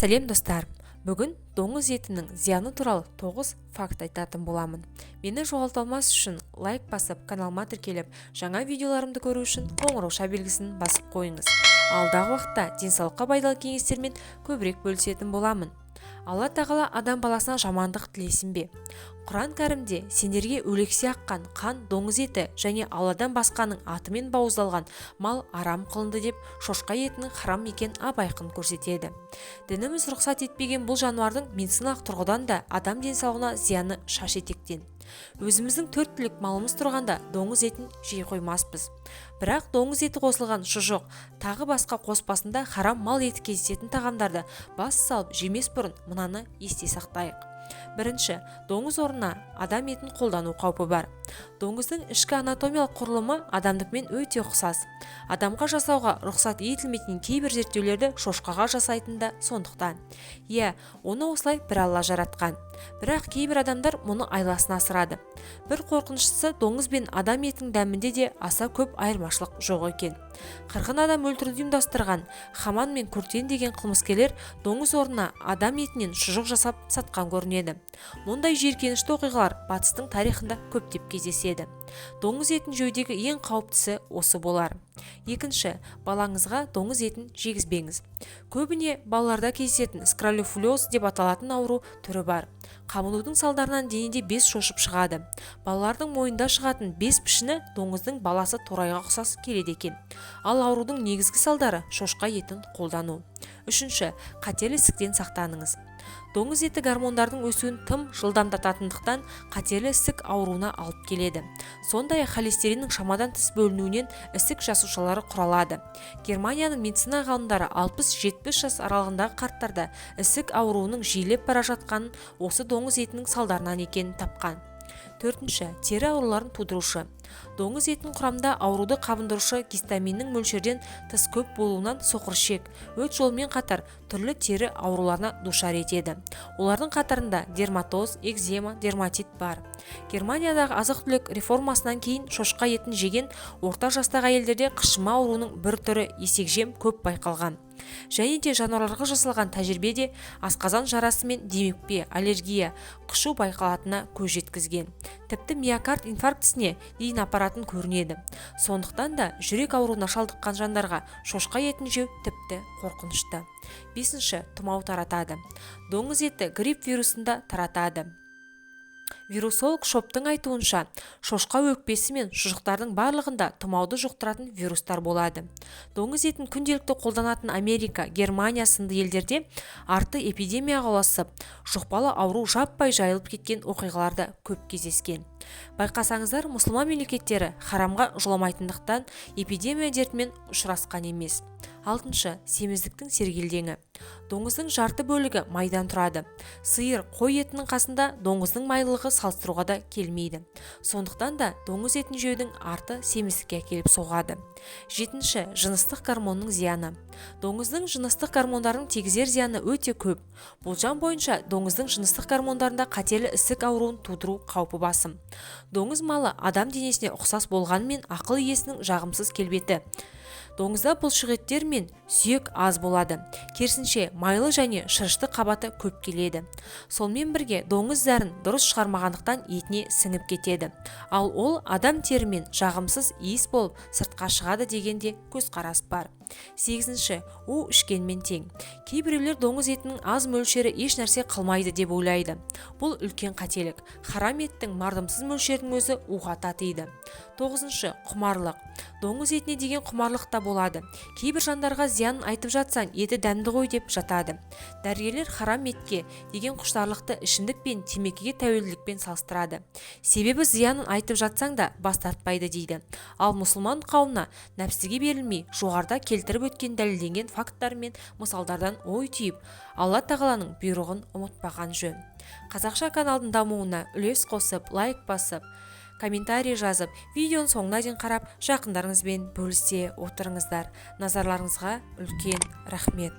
Сәлем, достар! Бүгін доңыз етінің зияны туралы 9 факт айтатын боламын. Мені жоғалта алмас үшін лайк басып, каналыма тіркеліп, жаңа видеоларымды көру үшін қоңырауша белгісін басып қойыңыз. Алдағы уақытта денсаулыққа пайдалы кеңестермен көбірек бөлісетін боламын. Алла Тағала адам баласына жамандық тілесін бе? Құран Кәрімде: «Сендерге өлексе аққан қан, доңыз еті және Алладан басқаның атымен бауыздалған мал арам қылынды», – деп, шошқа етінің харам екенін ап-айқын көрсетеді. Дініміз рұқсат етпеген бұл жануардың медициналық тұрғыдан да адам денсаулығына зияны шаш етектен. Өзіміздің төрт түлік малымыз тұрғанда, доңыз етін жей қоймаспыз. Бірақ доңыз еті қосылған шұжық, тағы басқа қоспасында харам мал еті кездесетін тағамдарды бас салып жемес бұрын мынаны есте сақтайық. Бірінші, доңыз орнына адам етін қолдану қаупі бар. Доңыздың ішкі анатомиялық құрылымы адамдікімен өте ұқсас. Адамға жасауға рұқсат етілмейтін кейбір зерттеулерді шошқаға жасайтын да сондықтан. Иә, оны осылай бір Алла жаратқан. Бірақ кейбір адамдар мұны айласын асырады. Бір қорқыныштысы, доңыз бен адам етінің дәмінде де аса көп айырмашылық жоқ екен. Қырғын адам өлтіруді ұйымдастырған Хаман мен Куртен деген қылмыскерлер доңыз орнына адам етінен шұжық жасап сатқан көрінеді. Мұндай жиіркенішті оқиғалар батыстың тарихында көптеп кездеседі. Доңыз етін жеудегі ең қауіптісі осы болар. Екінші, балаңызға доңыз етін жегізбеңіз. Көбіне балаларда кездесетін скрофулез деп аталатын ауру түрі бар. Қабынудың салдарынан денеде без шошып шығады. Балалардың мойнында шығатын без пішіні доңыздың баласы торайға ұқсас келеді екен. Ал аурудың негізгі салдары – шошқа етін қолдану. Үшінші, қатерлі ісіктен сақтаныңыз. Доңыз еті гормондардың өсуін тым жылдамдататындықтан, қатерлі ісік ауруына алып келеді. Сондай-ақ холестериннің шамадан тыс бөлінуінен ісік жасушалары құралады. Германияның медицина ғалымдары 60-70 жас аралығындағы қарттарда ісік ауруының жиілеп бара жатқанын осы доңыз етінің салдарынан екенін тапқан. Төртінші, тері ауруларын тудырушы. Доңыз етінің құрамында ауруды қабындырушы гистаминнің мөлшерден тыс көп болуынан соқырішек, өт жолымен қатар түрлі тері ауруларына душар етеді. Олардың қатарында дерматоз, экзема, дерматит бар. Германиядағы азық-түлік реформасынан кейін шошқа етін жеген орта жастағы әйелдерде қышыма ауруының бір түрі есекжем көп байқалған. Және де жануарларға жасалған тәжірибеде асқазан жарасы мен демікпе, аллергия, қышу байқалатынына көз жеткізген. Тіпті миокард инфарктісіне дейін апаратын көрінеді. Сондықтан да жүрек ауруына шалдыққан жандарға шошқа етін жеу тіпті қорқынышты. Бесінші, тұмау таратады. Доңыз еті грипп вирусын да таратады. Вирусолог Шоптың айтуынша, шошқа өкпесі мен шұжықтардың барлығында тұмауды жұқтыратын вирустар болады. Доңыз етін күнделікті қолданатын Америка, Германия сынды елдерде арты эпидемияға ұласып, жұқпалы ауру жаппай жайылып кеткен оқиғалар да көп кездескен. Байқасаңыздар, мұсылман мемлекеттері харамға жоламайтындықтан, эпидемия дертімен ұшырасқан емес. Алтыншы, семіздіктің сергелдеңі. Доңыздың жарты бөлігі майдан тұрады. Сиыр, қой етінің қасында доңыздың майлылығы салыстыруға да келмейді. Сондықтан да доңыз етін жеудің арты семіздікке әкеліп соғады. Жетінші, жыныстық гормонның зияны. Доңыздың жыныстық гормондарының тигізер зияны өте көп. Болжам бойынша, доңыздың жыныстық гормондарында қатерлі ісік ауруын тудыру қаупі басым. Доңыз малы адам денесіне ұқсас болғанымен, ақыл иесінің жағымсыз келбеті. Доңызда бұлшықеттер мен сүйек аз болады. Керісінше, майлы және шырышты қабаты көп келеді. Сонымен бірге доңыз зәрін дұрыс шығармағандықтан, етіне сіңіп кетеді. Ал ол адам терімен жағымсыз иіс болып сыртқа шығады деген де көзқарас бар. Сегізінші, у ішкенмен тең. Кейбіреулер доңыз етінің аз мөлшері еш нәрсе қылмайды деп ойлайды. Бұл үлкен қателік. Харам еттің мардымсыз мөлшерінің өзі уға татиды. Тоғызыншы, құмарлық. Доңыз етіне деген құмарлық та болады. Кейбір жандарға зиянын айтып жатсаң, еті дәмді ғой деп жатады. Дәрігерлер харам етке деген құштарлықты ішімдік пен темекіге тәуелділікпен салыстырады. Себебі зиянын айтып жатсаң да, бас тартпайды дейді. Ал мұсылман қауымына нәпсіге берілмей, жоғарыда келтіріп өткен дәлелденген факттар мен мысалдардан ой түйіп, Алла Тағаланың бұйрығын ұмытпаған жөн. Қазақша каналдың дамуына үлес қосып, лайк басып, комментарий жазып, видеоның соңына дейін қарап, жақындарыңызбен бөлісе отырыңыздар. Назарларыңызға үлкен рахмет!